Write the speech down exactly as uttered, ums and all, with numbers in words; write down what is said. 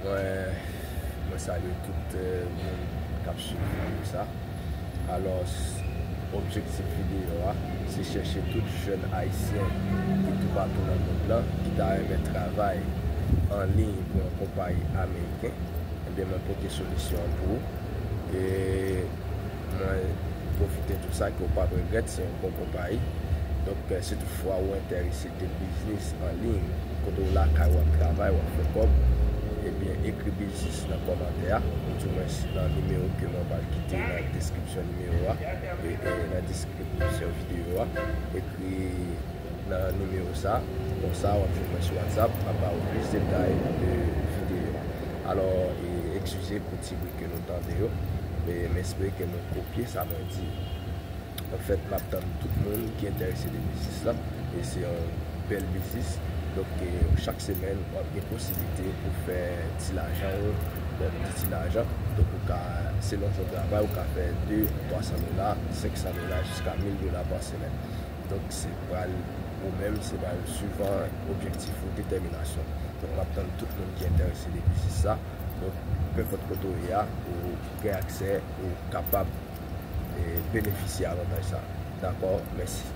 Mwen, mwen salye tout, eh, moun k ap swiv videyo sa. Alò, objektif videyo a, se chèche tout jèn ayisyen ki toupatou nan mond lan, ki ta renmen travay an liy pou yon konpayi ameriken. Ebyen, mwen pote solisyon an pou ou. E mwen pwofite di w sa ke w p ap regrèt, se yon bon konpayi. Donk, eh, si toutfwa ou enterese de biznis an liy, kote w lakay, w ap travay, w ap fè kòb, ebyen, ekri biznis nan kòmantè a, ou di mwens nan nimewo ke mwen pral kite nan deskripsyon nimewo a, e, e nan deskripsyon videyo a. Ekri nan nimewo sa, konsa w ap jwenn mwen sou WhatsApp, m ap ba ou plis detay de videyo a. Alò, e, eskize pou ti bri ke nou tande yo, men m espere ke nou kopye sa mwen di. Anfèt, m ap tann tout moun ki enterese de biznis la, e se yon bèl biznis. Donk, e, chak semèn, w ap gen posiblite pou fè ti lajan ou, lè m di ti lajan, donk ou ka, selon jan w travay, ou ka fè de, twa san dola, senk san dola, jiska mil dola pa semèn. Donk, se pral ou menm, se pral swivan objektif ou, detèminasyon. Donk, m ap tann tout moun ki enterese de biznis sa. Donk, penpòt kote w ye a, ou gen aksè, ou kapab, e, benefisye avantaj sa. Dakò? Mèsi.